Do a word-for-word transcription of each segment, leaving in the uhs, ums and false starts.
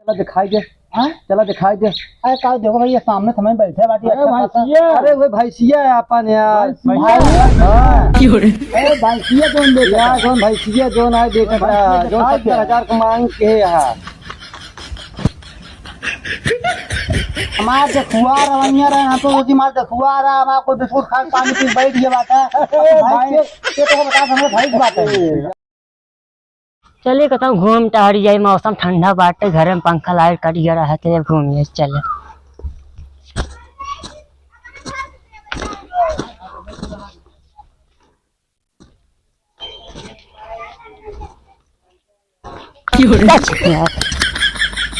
चला दिखाई दे। हाँ? चला दिखाई दे। अरे का देखो भाई, ये सामने समय बैठे बाटी, अरे अच्छा खासा। भैंसिया। अरे वो भैंसिया है अपन यार। भैंसिया। हाँ। अरे भैंसिया कौन बेचत है? यार, कौन भैंसिया, जो ना बेचत है, भैंसिया जो दिखाई दे। सत्तर हजार का मांग के है यार। हमार देखुआ रवैया रहे, हम तो सोची हमार देखुआ रहा, हमार कोई बिस्कुट खा के पानी पी बैठ गया बात है। ए, भाई, भाई। ये, ये तो बता, हमें भाई की बात है। चलिए, कहता हूँ, घूम टहरी जाई, मौसम ठंडा बाटे, घरे में पंखा लाइट कट गया रहा, तो घूमिए, चले।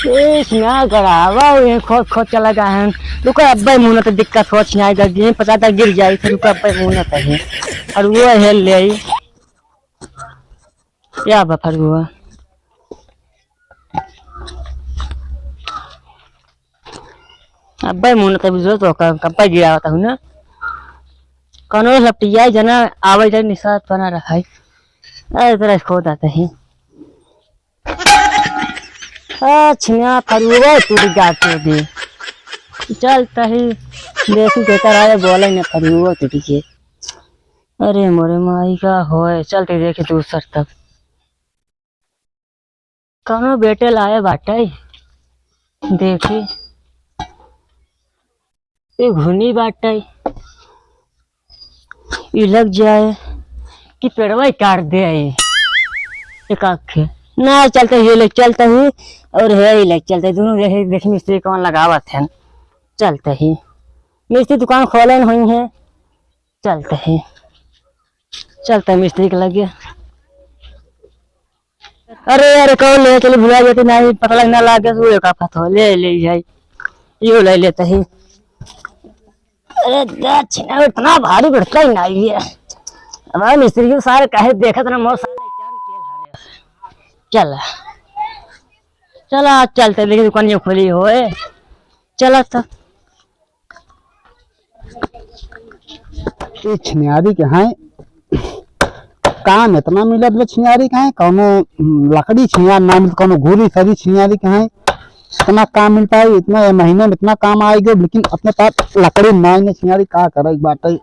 ए, छिया गड़ावा, ये खोज, खोज चला गया है। रुको, अब्बे मुंह न तो दिक्कत हो, छिया गड़, ये पचास गिर जाई, फिर रुको, अब्बे मुंह न तो है। और वो है ले आई। या बफर हुआ। अब्बे मुंह न तो बुझो तो का, कब्बे गिरावत हूँ ना। कौनो लपटिया जना आवे जाए निशान बना रखा है। ए, जरा इसको दाते हैं। आ, छिया फरुआ टूट जाते दे। चल तही, देखी के करावे बोले न फरुआ टूट के। अरे मोरे माई का होए, चल ते देखी दूसर तब। कौनो बेटे लाए बाटे, देखी। ए घुनी बाटे, ई लग जाए कि पेड़वा ही काट दे आई। एक आखे। ना चलते ही ले चलते ही और है ही ले चलते, दोनों देखे, देखे मिस्त्री कौन लगावत है। चलते ही मिस्त्री दुकान खोले हुई है। चलते ही, चलते मिस्त्री के लगे। अरे, अरे, कौन ले चली, भुला जाती, नहीं, पता लग ना लागे, तू एक आफत हो, ले, ले जाई, यो ले लेते ही। अरे, दक्षिणा इतना भारी बढ़ता ही नहीं है। अब मिस्त्री को सारे कहे देखत ना, मोर साले चल, चल, आज चलते, देखी दुकान ये खुली होए, चला तो। ये छिनारी के हैं, काम इतना मिलत बा छिनारी के हैं, कौनो, हम्म, लकड़ी छिनार ना मिलत, कौनो घुरी सरी छिनारी के हैं, इतना काम मिलता है, इतना ये महीने में इतना काम आए गए, लेकिन अपने पास लकड़ी ना है, छिनारी का करे बाटे।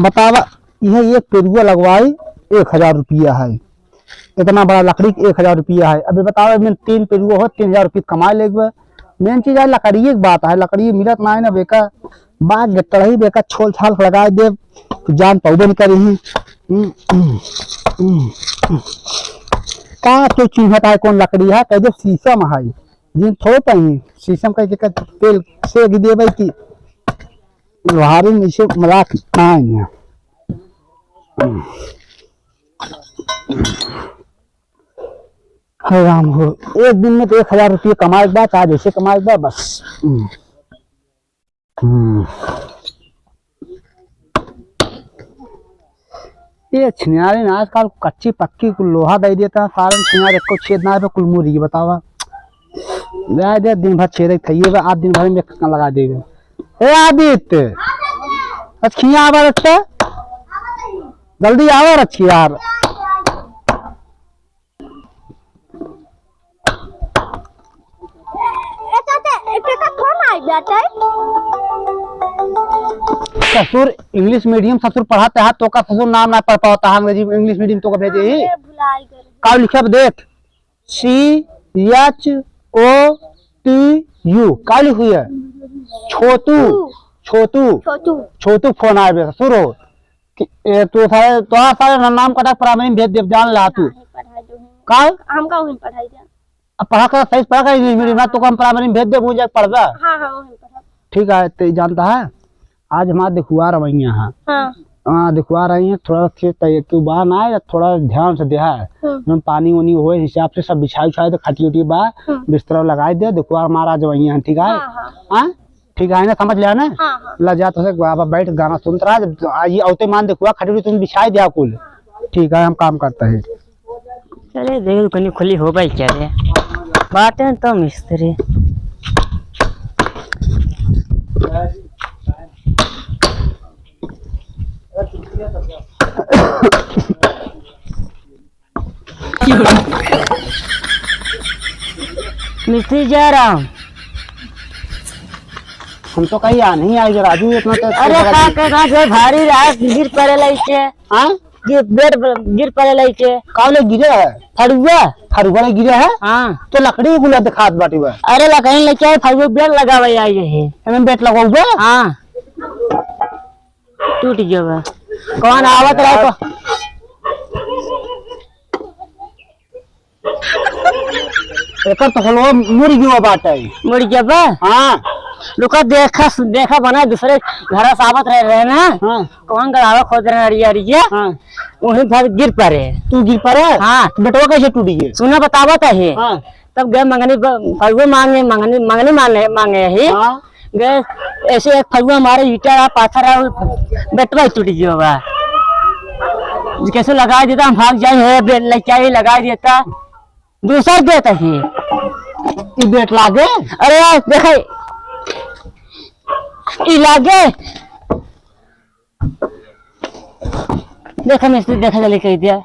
बतावा, यह एक पेरुआ लगवाई, एक हजार रुपया है। इतना बड़ा लकड़ी के एक हजार रुपया है। अबे बताओ, एमे तीन पेरुआ हो, तीन हजार रुपया कमाए लेबे। मेन चीज है लकड़िए के बात है, लकड़ी मिलत ना है ना बेका। बाग गट्टड़ही बेका छोल छाल लगाए देब, तो जान पौबे नहीं करी। हम्म, हम्म, हम्म, हम्म। का तो चिन्हत है कौन लकड़ी है, कह दे शीशम है। जिन थोड़ पाई शीशम कह के तेल से गिर देबे कि लोहारी में इसे मजाक ना है। हम्म। हे राम हो, एक दिन में तो एक हजार रुपये कमाए के बाद, आज ऐसे कमाए के बाद, बस। हम्म। हम्म। ये छिनारे ना आजकल कच्ची पक्की कुल लोहा दे देता है, सारे छिनारे को छेद ना है, कुल मुरी बतावा। जाए दे, दिन भर छेद खाइए बा, आज दिन भर में लगा देबे। ए आदित्य, आज खिया आवा रखता, जल्दी आवा रखी यार। ए चाचा, ए चाचा, फोन आई जाता है। ससुर English medium ससुर पढ़ाते हाथ तो का ससुर नाम ना पढ़ पावता है, अंग्रेजी English medium तो का भेजे ही। अरे, भुलाई गए। का लिखब देख, C H O T U, का लिखी है? छोटू, छोटू, छोटू। छोटू फोन आए बे, ससुर हो। कि, ए, तू सारे, तो सारे ना-, नाम कटा primary में भेज दे, जान ला तू। हाँ, पढ़ाई जो है। का? हमका वहीं पढ़ाई दे। अब पढ़ा कर, सही पढ़ा कर English medium ना, तो हम primary में भेज दे, वो जाके पढ़बा। हाँ, हाँ, वहीं पढ़ा। ठीक है, ते जानता है, आज हमारा देखुआ रवैया है। हाँ। हाँ, देखुआ रही है, थोड़ा से तै-, तू बा ना, या थोड़ा ध्यान से देहा है। हम्म। हम पानी वानी होए हिसाब से सब बिछाई उछाई दे, खटिया उटिया बा, हम्म। बिस्तरा लगाई दे, देखुआ हमारा आज वैया है, ठीक है? हाँ, हाँ। हाँ? ठीक है ना, समझ लिया ना? हाँ, हाँ। ला जा, तो से बाबा बैठ, गाना सुनत रहा, जब आई औते मान देखुआ, खटिया तुम बिछाई दिया कुल। ठीक है, हम काम करते हैं। चले, देख, दुकानी खुली हो भाई, क्या रे? बाटे तो मिस्त्री। मिस्त्री जयराम। हम तो कहीं आ नहीं आए राजू, इतना तो अरे का कहना जो भारी रात गिर पड़े लइके। हाँ? गिर, बेड ब-, गिर पड़े लइके। का ले गिरे है? फरुआ। फरुआ ले गिरे है? हाँ। तो लकड़ी गुला दिखात बाटी बा। अरे लकड़ी लेके आए, फरुआ बेड लगावे आई है। एमे बेड लगाऊ बा? हाँ। टूट गया बा। कौन आवत रहे को? एकर तो हलवा मुड़ गयो बाटे। मुड़ गया बा? हाँ। रुका, देखा, देखा बना, दूसरे घर से आवत रहे, रहे ना। हाँ। कौन गड़ावा खोद रहे अड़िया, अड़िया? हाँ। वहीं भर गिर पड़े। तू गिर पड़े? हाँ। तो बेटवा कैसे टूट गए? सुना, बतावत है। हाँ। तब गए मंगनी ब-, फरुआ मांगे, मंगनी, मंगनी मांगे, मांगे ही। हाँ। गए, ऐसे एक फरुआ मारे, ईटा रहा, पाथर रहा, बेटवा ही टूट गयो बा। कैसे लगा देता, हम भाग जाए, है, बे-, लेके आई, लगा देता। दूसर देता ही। ई बेट लागे? अरे, देखे, ई लागे। देखा मिस्त्री, देखा जल्दी कह दिया।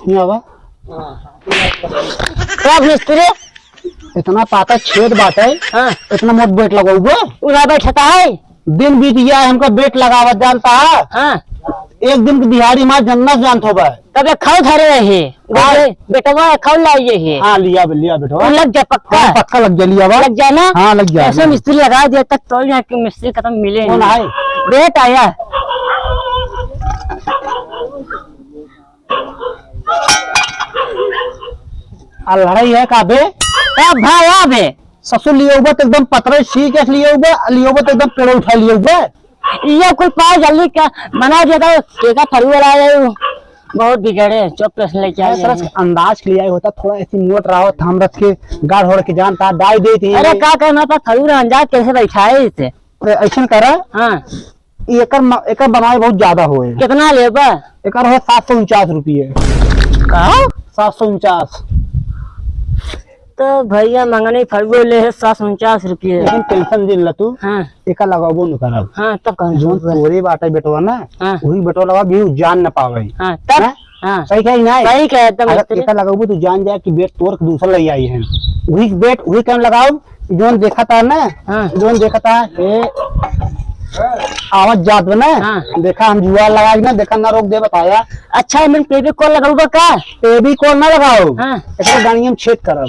यहाँ बा। का मिस्त्री? इतना पाता छेद बाटे, हाँ। इतना मोट बेट लगौबो? उड़ा बैठता है। दिन बीत गया है, हमका बेट लगावत जानता है। हाँ। एक दिन की दिहाड़ी मार जन्नत जानत होबा। तब एक खाओ धरे है। हाँ। बेटे, बेटवा एक खाओ लाइए है। हाँ, लिया बे, लिया बेटवा। वो लग जा पक्का। हाँ, पक्का लग जा, लिया बा। लग जा ना? हाँ, लग जा, ऐसे लिया बा। मिस्त्री लगा दिया तक तो यहाँ के मिस्त्री खत्म मिले कौन नहीं। आए? बेट आया। आ लड़ाई है का बे? का भाई आ बे? ससुर लियो बा तो एकदम पतरे सी के लियो बा, लियो बा तो एकदम पेड़ उठा लियो बा। ये कुल पाए जल्दी का बना दिया था, केका फरुआ लाए हैं, बहुत बिगड़े, चुप रस लेके आए अरे, थोड़ा हैं। सा अंदाज के लिए आए होता, थोड़ा ऐसी मोट रहा होता, हम रख के गाड़ होड़ के जानता, डाई देती। अरे, का करना था, फरुआ अंदाज कैसे बैठाए इसे? तो ऐसन करा, हाँ। एकर म-, एकर बनाए बहुत ज्यादा होए। कितना लेबा? एकर हो सात सौ उनचास रुपये। का? सात सौ उनचास। तो भैया मंगनी फरुआ ले है सात सौ उनचास रुपये। लेकिन tension जिन ला तू। हाँ। एका लगाबो न करब। हाँ, तब कौन जोन होगा? तोरे बाटे बेटवा ना, हाँ। वही बेटवा लगा भी जान न पावे। हाँ, तब? हाँ? हाँ। सही कही ना? सही कहे तब अगर मिस्त्री। एका लगाबो तो जान जाए कि बेट तोर के दूसरा ले आई है। वही बेट, वही काम लगाओ, जोन देखा था ना, हाँ। जोन देखा था, ए, आवत जात बा ना, हाँ। देखा हम जुआ लगा के ना, देखा ना रोक दे बताया। अच्छा, एमन Fevicol लगाबो का? Fevicol ना लगाओ। हाँ। एकरे गाड़िया में छेद करब।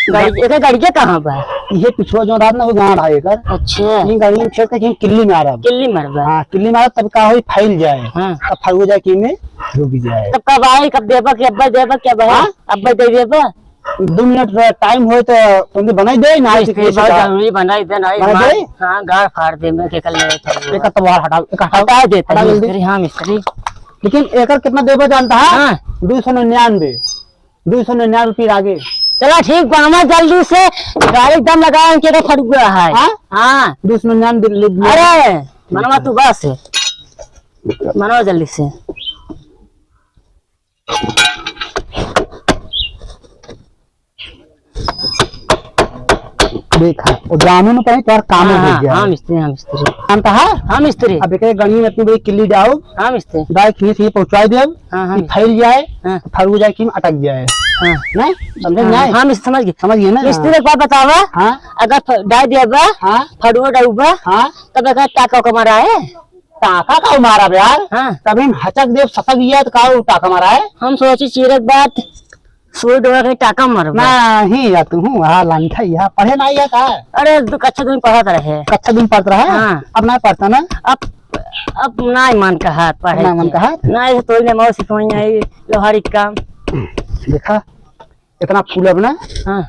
गाड़ी, एकर गाड़िया कहाँ बा? ये पिछुआ जो रात ना वो गांड है एकर। अच्छा। ये गाड़िया में छेद करके किल्ली मारब। किल्ली मारबा? हाँ, किल्ली मारब तब का होई, फैल जाए। हाँ। तब फरुआ जाए कि में रुक जाए। तब कब आई, कब देबा, कि अब्बा देबा, क्या बा? हाँ? अब्बा दे देबा? दो मिनट रे, time होए तो तुमने बनाई दे ना, मिस्त्री ऐसे बहुत कैसे का? जरूरी बनाई दे ना, बनाई मार-, दे? हाँ, गाड़ फाड़ दे, मैं के कर ले तो। एक तो बाहर हटाओ, एक हटाओ। हटा देता हटा है जल्दी। मिस्त्री, हाँ मिस्त्री। लेकिन एकर कितना देबा जानता है? हाँ। दो सौ निन्यानवे। दो सौ निन्यानवे रुपये आगे। चला ठीक बा, हमार जल्दी से गाड़ी एकदम लगावे के तो फरुआ है। हाँ? हाँ। दो सौ निन्यानवे दे, ले, ले। अरे, मनवा तू बस। मनवा जल्दी से। देखा, वो जानू न पाए, तोर काम हाँ, हो हाँ, गया। हाँ, मिस्त्री, हाँ, मिस्त्री। जानता है? हाँ, मिस्त्री। अब एक गणी में इतनी बड़ी किल्ली डाओ। हाँ, मिस्त्री। डाई खींच के पहुंचा दे अब। हाँ, हाँ, कि मिस्त्री। फैल जाए, हाँ। तो फरुआ जाए कि अटक जाए। हाँ। नहीं? समझे हाँ, नहीं? हाँ, मिस्त्री, समझ गए। समझ गए ना? मिस्त्री, एक बात बतावा। हाँ। अगर फ-, डाई देबा, हाँ। फरुआ डाउबा, हाँ। तब एक टाका ओका मारा है? टाका का मारा बे यार? हाँ। तभी हम हचक देव ससक गया तो का टाका मारा है? हम सोची चीरक बात। सुई डोरा के टाका मारबा। नहीं, या तू हूँ, हाँ, लंठा, यहाँ पढ़े ना आया का? अरे, दो कक्षा दिन पढ़त रहे। कक्षा दिन पढ़त रहे? हाँ। अब ना पढ़ता ना? अब, अब ना मन कहत पढ़े अब ना मन के। कहत? ना, ऐसे तो इन्हें मौसी को यहाँ ही लोहारी काम। देखा, इतना फूलब ना? हाँ।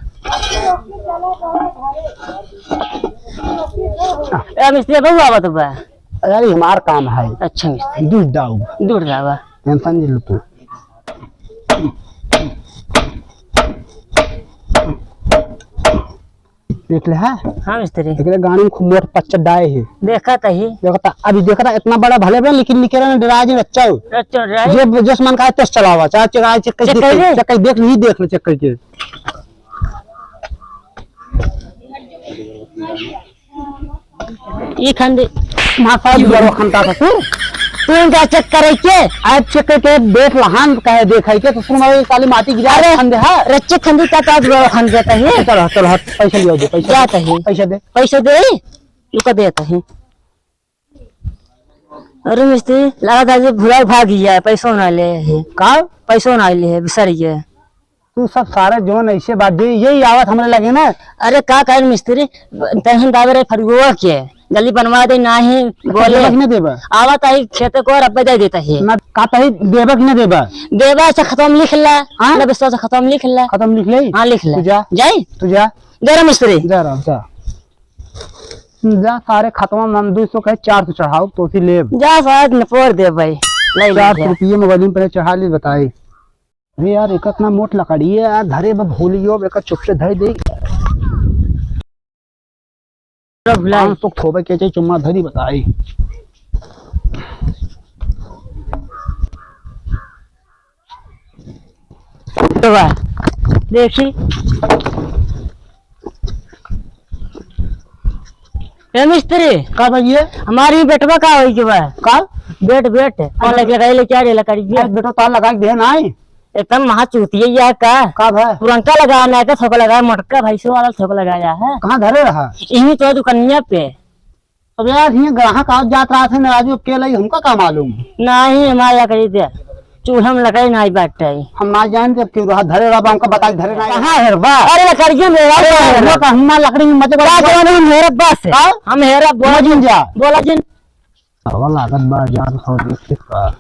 ए, मिस्त्री, बहू आवत बा। अरे, हमार काम है। अच्छा, मिस्त्री। दूध डाउब। दूध डाउबा। Tension नहीं लो तू। देख ले, हाँ? हाँ, मिस्त्री। एकरे गाड़ी में खूब मोट पच्चर डाए है। देखा त ही। देखा त, अभी देखा त, इतना बड़ा भले बा, लेकिन निकले ना, डरा जी, अच्छा हो। अच्छा, डरा जी। जे जस मन का है, तस चलावा, चाहे चला, check कर, check कर ले। Check कर, देख ली, देख ले, check करके। ई खंडे। माथा दुआरो खंता ससुर। तू जा चेक करे के। अरे चेक करके देख लहान कहे देख है के, तो सुन, साली माटी गिरा अरे, खंदे है। रच्चे खंदी का तो आज बड़ा खंद जाता है। चल, चल, हट, पैसा लिया दे, पैसा जाता दे। है। पैसा दे। पैसा दे, तू का देता है। अरे मिस्त्री, लगा था जे भुला भाग गया है, पैसो ना ले है। का? पैसो ना ले है, बिसर गया। तू सब सारा जौन ऐसे बात जे यही आवत हमरे लगे ना। अरे का कहे मिस्त्री, तहन दावे रहे फरुआ के, गली बनवा दे, नाही बोले। देबा कि ना देबा? आवत आई खेते को और अब्बे दे देता है। ना, का तही देबा कि ना देबा? देबा, अच्छा खतम लिख ला। हाँ? ना बिस्वा से खतम लिख ला। खतम लिख ले? हाँ, लिख ला। तू जा। जाई? तू जा। दे रहा मिस्त्री। जा रहा, जा। जा सारे खतवा में हम दो सौ कहे चार सौ चढ़ाओ, तो उसी लेब। जा सारे नपोर दे भाई। ले ले चार सौ जा। रुपये मोबाइल में पहले चढ़ा ली, बताई। अरे यार, एक इतना मोट लकड़ी है यार, धरे बा भूलियो, एक चुप से धर दे। चलो भुलाई। पाँच सौ थोबे के चाहिए, चुम्मा धरी बताई। तो बा, देखी। ए मिस्त्री, का भइया? हमारी बेटवा का होई के बा? का? बेट, बेट। कौन अरे। लगे रहे, लेके आ रे लकड़ी के? अरे बेटो, तार लगा के दे ना आई। एकदम महा चूतिया यह का? का भा? पुरनका लगा ना, का थोक लगा, मोटका भैंसो वाला थोक लगा जा है। कहाँ धरे रहा? यहीं तो दुकनिया पे। अब यार, हियाँ ग्राहक आवत जात रहत है ना राजू, के लई हमका का मालूम? नहीं, हमार लकड़ी दे। चूल्हा में लकड़ी नहीं बाटे। हम ना जान जब क्यों रहा, धरे रहा, हमका बताई, धरे नहीं। कहाँ है बा? अरे, लकड़िया में रहा, अरे, कहाँ है? हम ना लकड़ी में मजे का बड़ा जवान हम हेरब बस। का? हम हेरब, बोला मजिन जिन। जा। बोला जिन। अब लागत बा, जान सौ बीस का।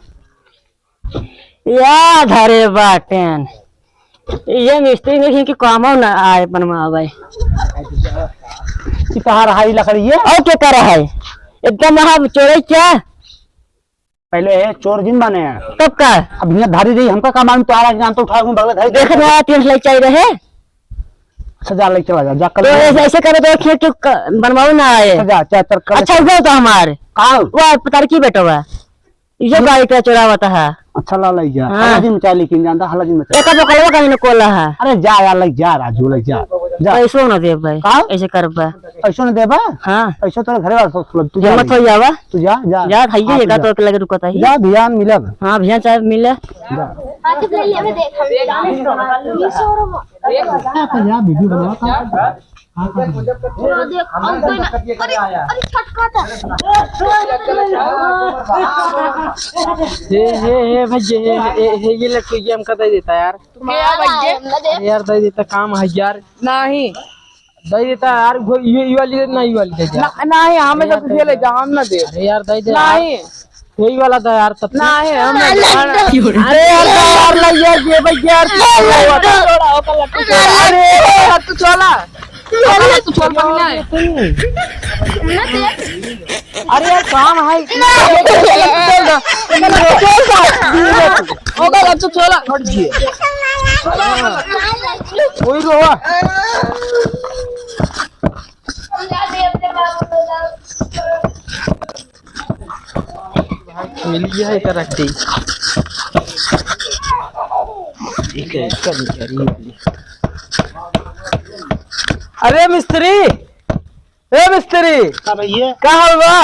या धरे बाटेन। ये मिस्त्री में कि कामो ना आए बनवावे। कि कहाँ रहा ई लकड़ी ये? और के कर है? एकदम वहाँ चोरे क्या? पहले ये चोर जिन बने हैं। तब का? अब यहाँ धारी रही, हमका का मालूम, तो आ रहा जान तो उठा, बगल धारी देख रहा, तीन सौ ले चाहिए रहे। अच्छा, जा, ले चला जा, जा, कल तो ले ऐसे, जा। ऐसे करो तो खेत के क-, बनवाओ ना आए। अच्छा, जा, जा, चल, कल अच्छा, ले उठो तो हमार। कहाँ? वो पता की बेटा हुआ। ये हम्म। गाड़ी का चोरावत है। अच्छा, ला, ले जा। हाँ। हल्ला जिन मचा, लेकिन जानता, हल्ला जिन मचा। एका बकलवा कहीं न कोला है। अरे, जा यार, ले जा, राजू, ले जा। जा। पैसो ना दे भाई। कहाँ? ऐसे कर बा। पैसो ना देबा? हाँ। पैसो तोरे घरे वाला सब सुलभ, तू जा हिम्मत ले। हो जावा। तू जा, जा। जा, भाई, हाँ, ये तू का जा। तो के लगे रुकता है। जा, ध्यान मिलब। हाँ, भैया चाहे मिले। जा। हाँ, तो ले ले, मैं देख, हम ये शोरूम। हाँ, तो जा, वीडियो बनावा था। हाँ, हाँ, हाँ। थोड़ा देख, हम कोई ना, अरे, अरे, छटका था। हे, हे, हे, भैया, हे, हे, हे, ये लड़की, ये हमका दे देता यार। तुम्हारा भैया? है, हम ना दे। अरे यार, दे देता, काम है यार। नहीं। दे देता यार, घो-, ये, ये वाली दे, नहीं, ये वाली दे दे। ना, नहीं, हमें तो तुझे ले जा, हम ना दे। अरे यार, दे दे यार। नहीं। यही वाला था यार, तब से। नहीं, हम नहीं। अरे यार, दे यार, ले यार, ये भाई यार। छोड़ा, ओकर लट्टू छोड़ा। अरे, लट्टू छोड़ा। ओकर लट्टू छोड़, पगला है। अरे यार, काम है। ओकर लट्टू छोड़ा। हट जिए। वही तो हुआ। मिल गया है, एकर रख दी। ठीक है, इसका निकालिए। अरे मिस्त्री, ए मिस्त्री, का भैया? का हाल बा?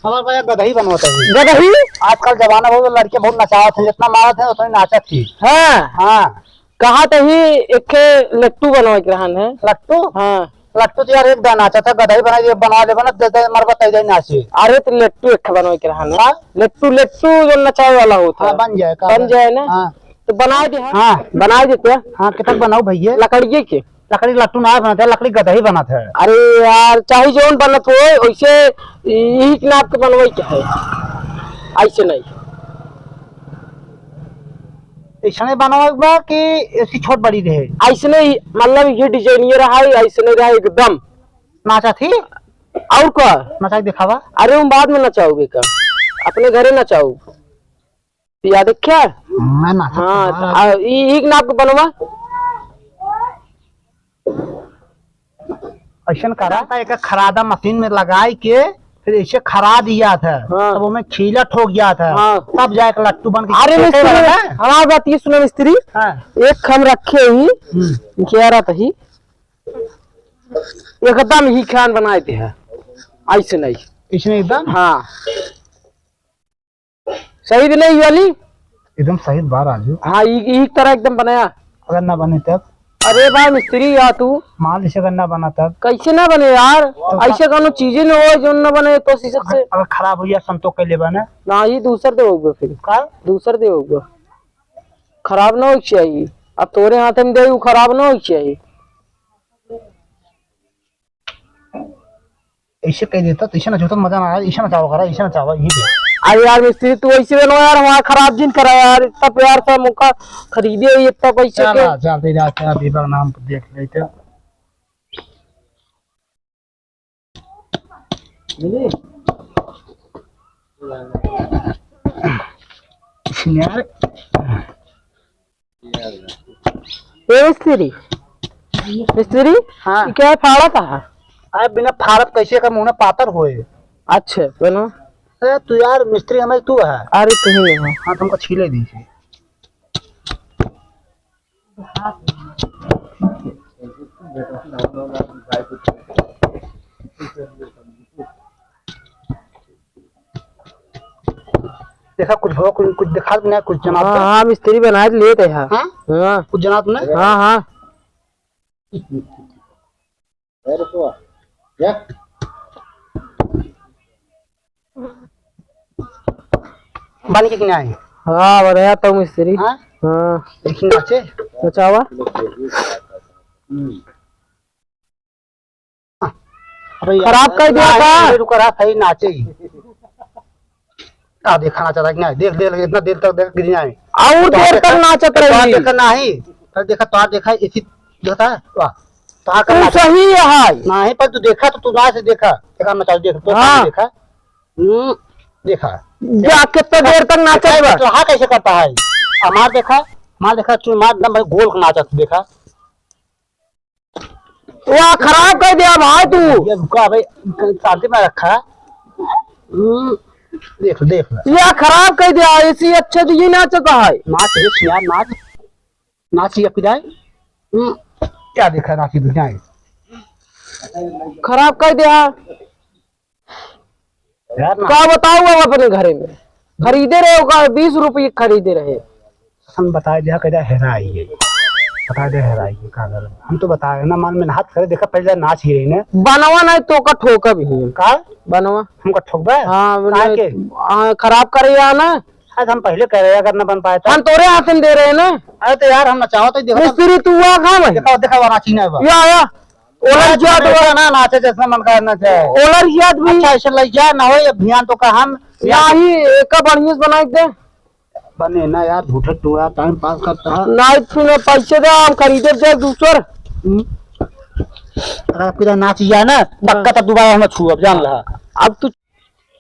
हमार भैया गदही बनवत है। गदही? आजकल जमाना बहुत, लड़के बहुत नचावत हैं, जितना मारत हैं उतनी नाचत थी। हाँ। हाँ। कहा तो ही एक ठे लट्टू बनवे के रहन है। लट्टू? हाँ। लट्टू तो यार एक दाना अच्छा था, गदही बना दे, बनवा ले, बना दे, दे, मरबा तई दे नाची। अरे तो लट्टू एक ठे बनवे के रहन है। हाँ? लट्टू, लट्टू जो नचावे वाला होता हाँ, है। बन जाए, का बन बन-, जाए ना? हाँ। तो बना दे, हाँ। हाँ, बना दे क्या? हाँ, कितना बनाओ भैया? लकड़िए के? लकड़ी लट्टू ना बनत है, लकड़ी गदही बनत है। अरे यार, चाहे जौन बनत हो, वैसे ईंट नाप के बनवे के है, ऐसे नहीं। ऐसने बनवावे के बा कि इसकी छोट बड़ी रहे? ऐसने ही, मतलब ये डिजाइन ये रहा है, ऐसने रहा एकदम। नाचा थी? और का? नचा के दिखावा। अरे हम बाद में नचाओगे का? अपने घरे नचाओ। या देखा? मैं नाचा हाँ, थी। आ, ई, ई नाप के बनवा। ऐसन करा था, एक खरादा मशीन में लगाई के, फिर ऐसे खरा दिया था, हाँ। तब ओमे खीला ठोक गया था, हाँ। तब जाके लट्टू बन के अरे फेंके मिस्त्री, वाला ना। हमार बात ये सुनो मिस्त्री, हाँ। एक हम रखे ही, हम्म। घेरा तही, एकदम ही खान बनाए थे, ऐसे नहीं। इसने एकदम? हाँ। सही भी नहीं वाली? एकदम सही बा राजू। हाँ, ई, ई तरह एकदम बनाया। अगर ना बने तब? अरे भाई मिस्त्री या तू। मान लीजिए अगर ना बना तब? कैसे ना बने यार? तो ऐसे का- कौनो चीजें ना हो जो ना बने तो शीशे से। अगर, अगर खराब हो गया संतोष के लिए बने? ना, ये दूसर दे होगा फिर। का? दूसर दे होगा। खराब ना हो चाहिए। अब तोरे हाथ में दे, वो खराब ना हो चाहिए। ऐसे कह देता तो ऐसे ना जोतत मजा ना आया, ऐसे ना चावा करा, ऐसे ना चावा, यही दे। अरे यार मिस्त्री, तू ऐसे बनो यार, हमारा खराब जिन करा यार, इतना प्यार से मौका खरीदे ही इतना पैसे चल, के। चल, दे जा, चल, दीपक नाम देख लेते। यार। ए मिस्त्री, मिस्त्री, हाँ। ई क्या फाड़त है? अरे बिना फाड़त कैसे का मुंह ना पातर होए। अच्छा, बनो। अरे तू यार मिस्त्री हमें तू है। अरे तू ही हो। हाँ, तुमको छीले दीजिए। देखा कुछ हो, कुछ, कुछ दिखा दे ना, कुछ जनाब हाँ, दे। हाँ, मिस्त्री बनाए तो लेते हैं। हाँ? हाँ। कुछ जनाब ना? हाँ, हाँ। बन के कि नहीं? हाँ, बढ़िया तो मिस्त्री। हाँ? हाँ। देखी नाचे। नचावा। हम्म। अबे यार, खराब कर दिया ना, का? अरे रुको, रहा सही नाचे ही। आ, देखा नाचा था कि नहीं? देख, देख, इतना देर तक देख, गिर जाए। और तो देर देखा, तक नाचत तो रही। देखा नहीं, तो देखा, तो देखा, इसी देखा, वाह, तो हाँ तू करना सही है। नहीं, पर तू देखा तो तू ना से देखा, देखा नाचा, देख, तो हाँ। देखा, हम्म, देखा। जा, कितना देर तक नाचत देखा, बा? तो हाँ कैसे करता है? हमार देखा, हमार देखा, तू मार एकदम भाई गोल नाचत देखा। वाह, खराब कर दिया भाई तू। ये रुका भाई, शांति में रखा। हम्म, देख, देख। या खराब कर दिया, ऐसी अच्छे तो ये नाचता है। नाच रे यार, नाच। नाच या पिराए। हम्म, क्या देखा नाची दुनिया है? खराब कर दिया। यार ना। का बताऊ अब अपने घरे में? खरीदे रहे ओका बीस रुपये खरीदे रहे। हम बताए दिया, कह दिया, "हेराई है।" बताए दिया, "हेराई है, का करब?" हम तो बताए ना, मन में हाथ करे, देखा, पहले नाच ही रही ने। बनवा नहीं तो का ठोका भी है। का? बनवा। हमका ठोकबे? हाँ, काहे के? हाँ, खराब करे या ना। आज हम पहले कह रहे, अगर ना बन पाए तो। हम तोरे हाथ में दे रहे हैं ना। अरे तो यार, हम नचावत ही देखो तो। मिस्त्री तू आ, कहाँ है? देखो, देखो, वो नाची ना बा। या, या। ओलर आज जात बा। ना नाचे जैसे मन का नाचे। ओलर जात भी। अच्छा, ऐसे लग जा ना हो, ये ध्यान तो का हम। नाही, एका बढ़िया से बनाई दे। बने ना यार, झूठे तू यार टाइम पास करता है। नाही, तू ना पैसे दे, हम खरीदे दे दूसर। हम्म। अगर आपके यहाँ नाच जाए ना, हाँ। पक्का तो दोबारा हम छू, अब जान ला। अब तू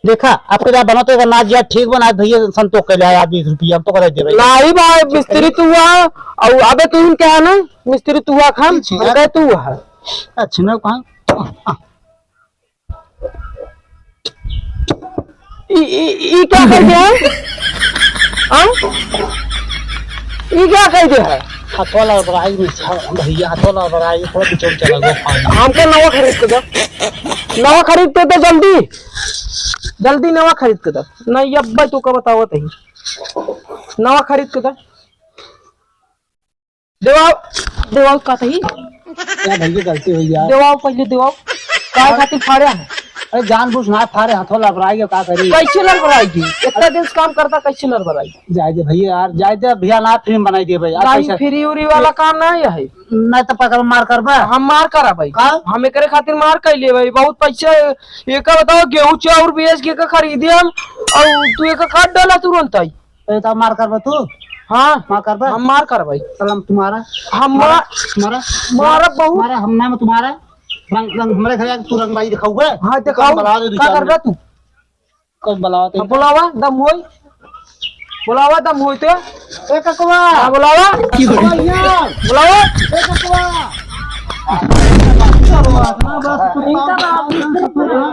देखा, आपके यहाँ बना तो एकर नाच जाए, ठीक बना, भैया संतोष के लिए आया बीस रुपया, हम तो कर दे भाई। नाही भाई, मिस्त्री तू हुआ, और अबे तू ही क्या है ना, मिस्त्री तू हुआ खान, ठीक है। हम कहे तू हुआ। अच्छा, ना कहाँ? ई, ई, ई क्या कह दिया? हाँ? ई क्या कह दिया है? हथवा लड़बड़ाई में था, भैया, हथवा लड़बड़ाई, थोड़ा पीछे चला गया पानी। हमके नवा खरीद के दो। नवा खरीद के दो जल्दी। जल्दी नवा खरीद के दो। नहीं, अब भाई, तू का बतावत है? नवा खरीद के दो। देवाओ, देवाओ का तही? क्या भैया, गलती हुई यार। देवाओ, पहले देवाओ। काय खातिर फाड़े हैं? अरे जानबूझ ना फाड़े, हाथों लड़बड़ाई के का करी? कैसे लड़बड़ाई जी? इतना दिन से काम करता, कैसे लड़बड़ाई? जाए दे भैया यार, जाए दे भैया, ना फिल्म बनाई दे भाई यार, नहीं, पैसा फ्री उरी वाला काम ना है। नहीं तो पकड़ मार कर बे। हम मार करा भाई। का? हम एकरे खातिर मार कर लिए भाई, बहुत पैसा। एका बताओ, गेहूं चाउर बेच के एका खरीदे हम, और तू एका काट डाला तुरंत आई। ए, तो मार करबा तू? हाँ। मार करबा? हम मार करबाई। चल, हम तुम्हारा। हम तुम्हारा, मार-, तुम्हारा, मारा बहुत। तुम्हारा, हम नाम तुम्हारा। रंग, रंग, हमारे घर आके तू रंगबाजी दिखाऊबे? हाँ, दिखाऊ। बुलावा दे दू का चार करबा गो। तू? कब बुलावा तू? हाँ, बुलावा, दम होई। बुलावा, दम होई तो। ए, ककवा। हाँ, बुलावा। की हो रही? भैया। बुलावा। ए, ककवा। बस, बस,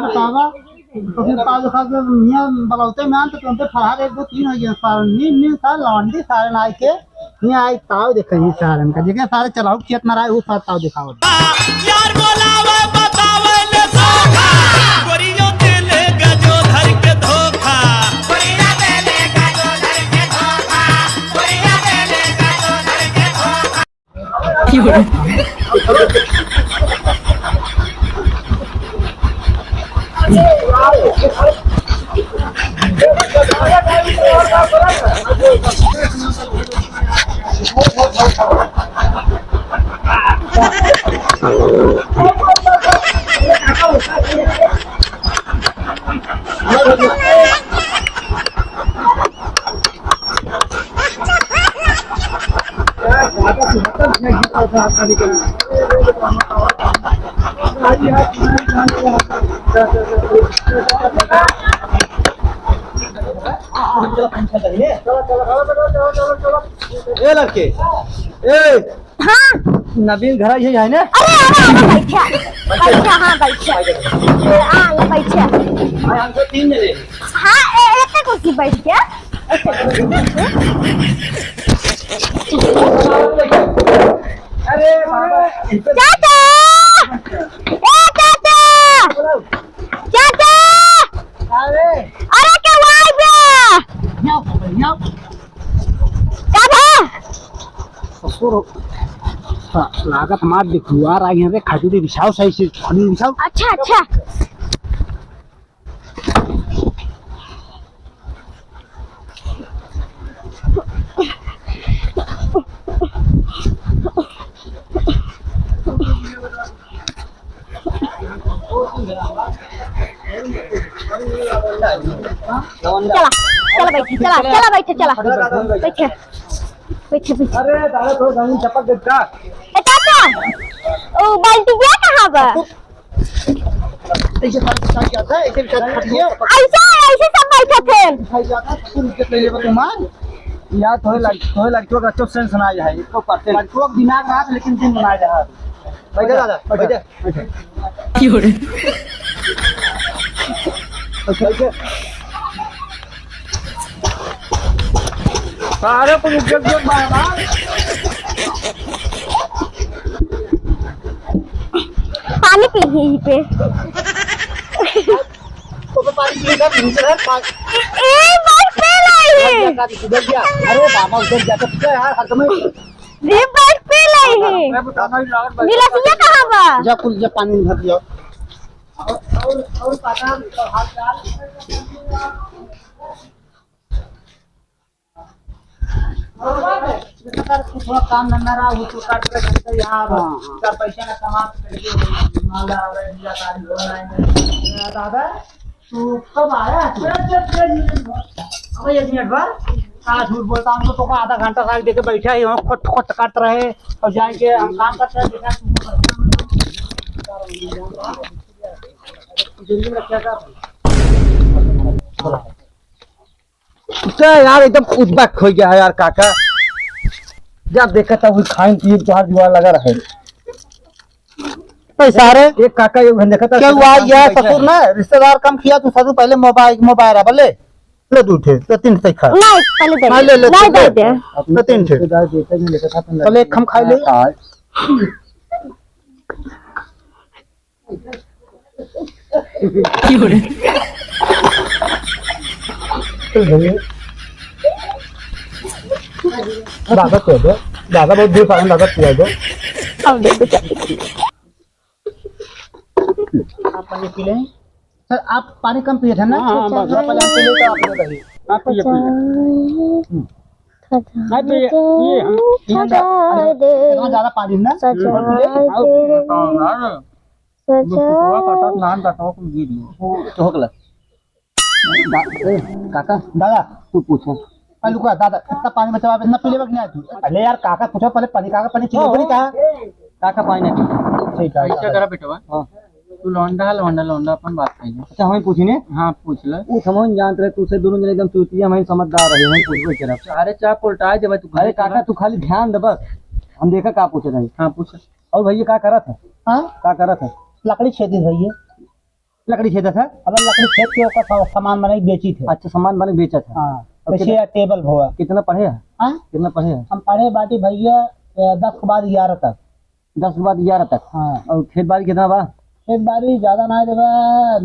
बतावा। तो फिर ताव देखा के मियाँ बलौते में आन तो तुमसे फरहार एक दो तीन हो गया सारन। नीन, नीन सार लवंडी सारन आए के। मियाँ आई ताव देखे ही सारन का। जेके सारे चलाऊ खेत में रहे, वो सार ताव दिखावत। यार बोलावे बतावे ले धोखा। गोरियो देले गजो धर के धोखा। गोरिया देले गजो ए लड़के, ए, हाँ। नवीन घर आई है, है ना? अरे, अरे, अरे, बैठा। बैठा, हाँ, बैठा। हाँ, ये बैठा। भाई, हम तो तीन जने। हाँ, ए-, एक कुर्सी बैठ गया। एक कुर्सी बैठ गया। अरे, बाबा, चाचा! ए, चाचा! चाचा! अरे! अरे, क्या हुआ है बे? यहाँ पर, यहाँ पर। का भा? ससुर, हाँ, लागत मार दे, दुआर आई है रे, खजूरी बिछाओ सही से, खजूरी बिछाओ। अच्छा, अच्छा। चला, चला बैठे, चला, चला बैठे, चला। बैठे, बैठे, बैठे। अरे दादा, थोड़ा जमीन चपक दे का? ए चाचा, ओ बाल्टी गया कहाँ बा? ऐसे, ऐसे सब बैठे थे। यार, तोहे लड़-, तोहे लड़कियों का अच्छो सेंस ना है, एको परसेंट। लड़कियों का दिमाग रहा, लेकिन दिन ना रहा। बैठे दादा, बैठे। की हो रे? सारे को रुक, रुक, रुक, बार, बार। पानी पी यहीं पे। तो पानी पी ले, पी ले, पा- ए, ए, बस पी ले। उधर जा, उधर जा। अरे बाबा, उधर जा, तो क्या यार, हर समय रे बस पी ले। गिलासिया कहाँ बा? जा कुल, जा पानी भर दिया। और, और, और पता नहीं, तो हाल चाल। और बात है, जैसे कर कुछ काम धंधा रहा, वो तो काट के करते यहाँ, हाँ, हाँ। चार पैसा ना कमा के करके माल आ रहा है, जिला का लोन आएंगे। दादा, तू कब आया तू? अबे एक मिनट बा। का झूठ बोलता, हम तो तोका आधा घंटा से आगे देखे बैठा ही, हम खुट खुट काट रहे और जाके हम काम करते हैं, देखा तू। क्या यार, एकदम उजबक हो गया है यार काका। जब देखा था वही खाइन पिए तोहार जुआ लगा रहे। पैसा रे? एक काका, एक घंटे का क्या हुआ यार, ससुर ना, रिश्तेदार कम किया, तू ससुर पहले मोबाइल, मोबाइल है, बोले, ले दू ठे, ले तीन ठे खा। नहीं, पहले दे। हाँ, ले, ले, नहीं ले। दे दे। अपने तो तीन ठे। रिश्तेदार देते नहीं, लेकर खाते हैं। चल, एक हम खाई ले। हाँ। की हो रे? दादा को दे, दादा बहुत दूर से आए हैं, दादा पिया दे। अब देखो क्या। आप पानी पी लें। सर, आप पानी कम पिए थे ना? हाँ, हाँ, बस। आप पानी पी लें तो आप लोग रहिए। आप पिए, पिए। हम्म। नहीं, पिए, पिए, हाँ। इतना ज्या-, इतना ज्यादा पानी ना? हम्म। हाँ, हाँ। सजा दे। कुतवा काटा, नान काटा, कुल गिर गयो। वो तो हो गला। दा-, ए, काका, दादा, तू पूछो। आ, लुका, दादा, इतना पानी में चला, इतना पी लेबे कि नहीं तू? अरे यार, काका पूछो, पहले पानी, काका पानी पी लेबे नहीं कहा? काका पानी नहीं पी। ठीक है, ऐसे काका। करा बेटवा। हाँ। तू लौंडा है, लौंडा, लौंडा अपन बात कही। अच्छा, हमें पूछी ने? हाँ, पूछ ले। वो समझ जानत रहे, तू से दोनों जने एकदम चूतिया, हमें समझदार रहे, हमें पूछबे करब। अरे, चाप उल्टाए देबे तू। अरे काका, तू खाली ध्यान दे बस, हम देखा का पूछे रहे। हाँ, पूछ। और भैया का करत है? हाँ? का करत है? लकड़ी छेदी भैया। लकड़ी छेदत है? अब लकड़ी छेद के ओकर सा-, सामान बनाई बेची थे। अच्छा, सामान बनाई बेचत है। हाँ, और जैसे कितना, टेबल भवा। कितना पढ़े है? हाँ? कितना पढ़े है? हम पढ़े बाटी भैया, ए, दस के बाद ग्यारह तक। दस के बाद ग्यारह तक? हाँ। और खेत बाड़ी कितना बा? खेत बाड़ी ज्यादा ना है, देखा,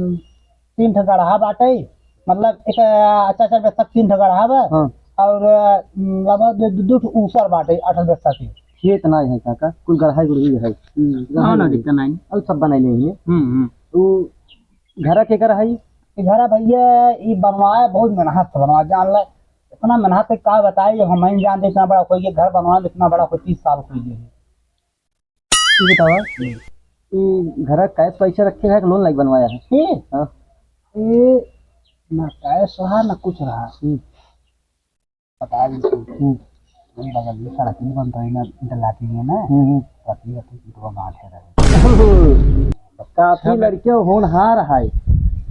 तीन ठो गड़हा बाटे, मतलब एक, अ, चार चार बिस्सा तीन ठो गड़हा बा, हाँ। और, अ, लगभग दो, दो, दो ठो ऊसर बाटे, आठ आठ बिस्सा के। खेत नाहीं है काका, कुल गड़हाई गुड़ही है। हम्म, गड़हाई हाँ, ना गुड़ही। दिक्कत नाहीं। अब सब बनाई लेंगे। हम्म, हम्म। उ घरा केकर है? ई घरा भइया, ई बनवाए बहुत मेहनत से बनवाए, जान ले। इतना मेहनत से का बताई, जब हम नहीं जानते इतना बड़ा कोई ये घर बनवाए में इतना बड़ा कोई तीस साल कोई ये है। ई बतावा, हम्म। ई घरा कैश पैसे रखे है कि लोन लाइके बनवाया है? ई? हाँ। ई ना कैश रहा, ना कुछ रहा। हम्म। पता नहीं। हम्म। वही बगल में सड़क नहीं बन रही ना, इंटरलॉकिंग है ना। हम्म, हम्म। पति पति की तो बात है रहे। काफी लड़के होनहार है,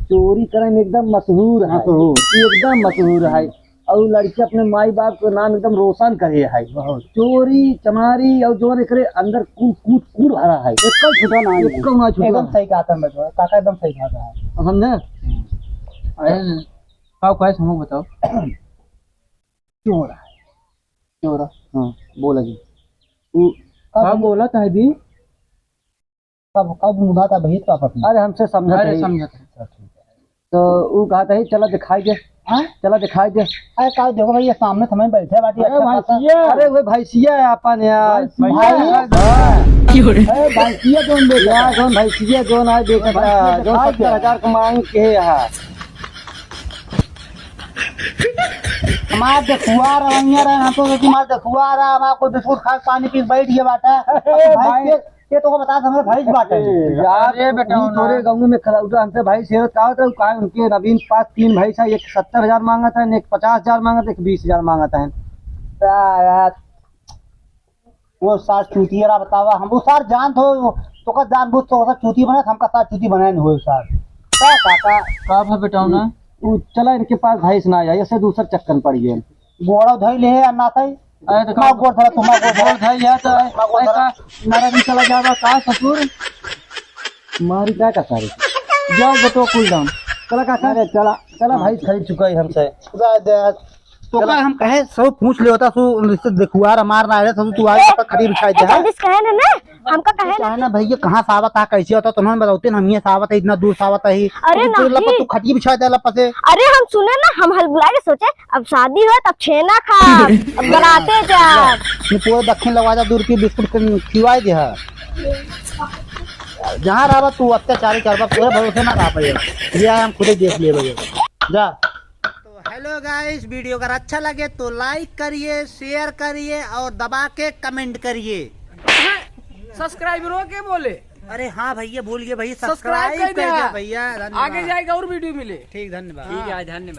चोरी करे में एकदम मशहूर है। मशहूर। एकदम मशहूर है। और लड़के अपने माई बाप के नाम एकदम रोशन करे है। बहुत। चोरी चमारी और जो एकरे अंदर कूट कूट कूट भरा है। एकदम छुटा ना है। एकदम ना छुटा। एकदम सही कहा था मैं तो, काका एकदम सही कहा था। समझे? हम्म। अरे, का, का है, हमको बताओ। चोर है। चोर है। हाँ, बोला जी। उ का का बोला था भी? कब, कब मुदा था भैया तो आपस में? अरे, हमसे समझत अरे, है। समझत है। अच्छा, ठीक है। तो उ कहत है, "चला दिखाई दे।" हाँ? "चला दिखाई दे।" अरे, का देखो भैया, सामने समय बैठे बाटी, अरे, अच्छा खासा। भैंसिया। अरे, वो भैंसिया है अपन यार। भैंसिया। भाई। हाँ। अरे, भैंसिया कौन बेचा यार, है? कौन भैंसिया, कौन है बेचा था? भैंसिया जो दिखाई दे। सत्तर हजार को मांग के है यहाँ। हमार देखुआ रहा, यहाँ रहे, हम तो कि हमार देखुआ रहा, हमार कोई बिस्कुट खा के पानी पी के बैठ गया बाटा। ए, भाई, भाई। ये, ये तो को बता, हमारे भैंस बाटे। यार, अरे बेटा, तू ना। तोरे गाँव में खड़ा उठा, हमसे भैंस हेरत का होता है, का उनके नवीन पास तीन भैंस है, एक सत्तर हजार मांगत है, एक पचास हजार मांगत है, एक बीस हजार मांगत है। यार, वो सार चूतिया रहा, बतावा, हम वो सार जान थो, तो का जान बूझ तो सार चूती बने, हमका सार चूती बनाए नहीं होए सार। का काका? का भा बेटाओ ना? उ चला इनके पास भैंस ना आया, ऐसे दूसर चक्कर में पड़ गए। गोड़ा धई ले है अन्ना सही। अरे तो मार का गोड़ धरा, तू मार गोड़ धरा। गोड़ धई है तो मार गोड़ ऐसा धरा। नरक में चला जावा का ससुर? मारी का का सारे? जाओ बेटो, cool down। चला काका। अरे चला, चला हाँ। भैंस खरीद चुका है हमसे। खुदा दे। तो चला। का हम कहे, सब पूछ ले होता, सु, इससे देखुआर हमार ना आए, सब तू आए, ए, तो खड़ी बिछाई दे, ए, हाँ? जल्दी से कहे ना, ना, हमका कहे ना। चाहे ना भैया, कहाँ से आवत है, कैसे होता, तुम्हें बताते ना, हम ये से आवत है, इतना दूर से आवत है, अरे तू, तू, नहीं। तू खटिया बिछाई दे, लपा से। अरे हम सुने ना, हम हल बुला के सोचे, अब शादी हो, तब छेना खाब, अब बराते जाब। ये पूरे दक्षिण लगवा जा, दूर की बिस्कुट के खिवाई दे, हाँ। जहाँ रहबा तू अत्याचारी करबा, तोरे भरोसे ना रह पाए। ये हम खुदे देख लेबे। जा। तो hello guys, video अगर अच्छा लगे तो like करिए, share करिए और दबा के comment करिए। सब्सक्राइबरों के बोले। अरे हाँ भैया, भूल गए भैया, सब्सक्राइब सब्सक्राइब कर कर दिया। दिया भैया, धन्यवाद। आगे जाएगा और वीडियो मिले। ठीक, धन्यवाद। ठीक है, धन्यवाद।